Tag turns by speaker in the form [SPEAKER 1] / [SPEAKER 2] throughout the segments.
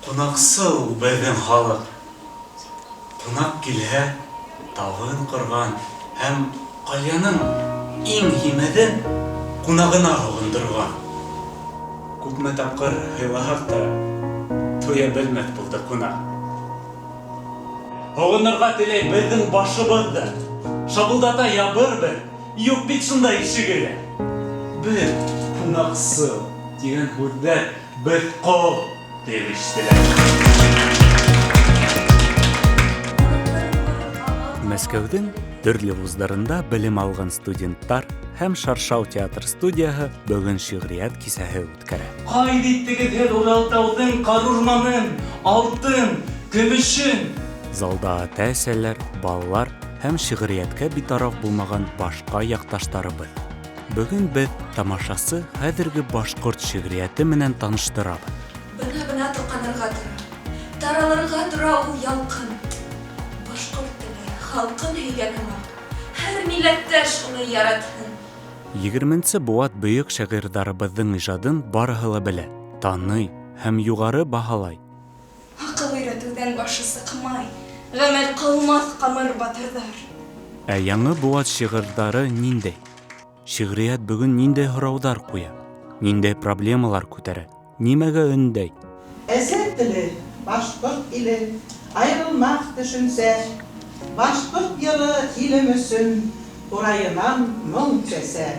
[SPEAKER 1] Ҡунаҡсыл беҙҙең халыҡ. Ҡунаҡ килһә, табын ҡорған һәм ҡалъяның иң һимеҙен ҡунағына һоғондорған. Күпме тапҡыр һыйлаһаҡ та, туя белмәҫ булды ҡунаҡ. Һоғонорға теләй беҙҙең башыбыҙ ҙа. Шабылдата ябыр бер, юҡ бит шунда ишеге лә. Беҙ ҡунаҡсыл тигән һүҙҙәр беҙ ҡол тип ишетелә. Мәскәүҙең төрлө вуздарында белем алған студенттар һәм Шаршау театр студияһы бөгөн шиғриәт кисәһе үткәрә. Ҡайҙа иттегеҙ һеҙ Уралтауҙың ҡарурманын, алтын, көмөшөн? Залда ата-әсәләр, балалар һәм шиғриәткә битараф булмаған башҡа яҡташтарыбыҙ. Бөгөн беҙ тамашасы хәҙерге башҡорт шиғриәте менән таныштырабыҙ.
[SPEAKER 2] Бына-бына тоҡанырға тора, Таралырға тора ул ялҡын. Башҡорт теле, халҡын һөйгән һымаҡ, Һәр милләттәш уны яратһын.
[SPEAKER 1] Егерменсе быуат бөйөк шағирҙарыбыҙҙың ижадын барыһы ла белә, таный һәм юғары баһалай.
[SPEAKER 2] Аҡыл өйрәтеүҙән башы сыҡмай, Ғәмәл ҡылмаҫ ҡамыр батырҙар.
[SPEAKER 1] Ә яңы быуат шиғырҙары ниндәй? Шиғриәт бөгөн ниндәй һорауҙар ҡуя? Ниндәй проблемалар күтәрә? Нимәгә өндәй?
[SPEAKER 3] Әсә теле, башҡорт иле, айырылмаҫ төшөнсә. Башҡорт йыры илем өсөн ҡурайынан моң сәсә.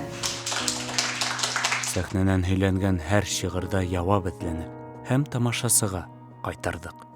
[SPEAKER 1] Сәхнәнән һөйләнгән һәр шиғырҙа яуап эҙләнек һәм тамашасыға ҡайтарҙыҡ.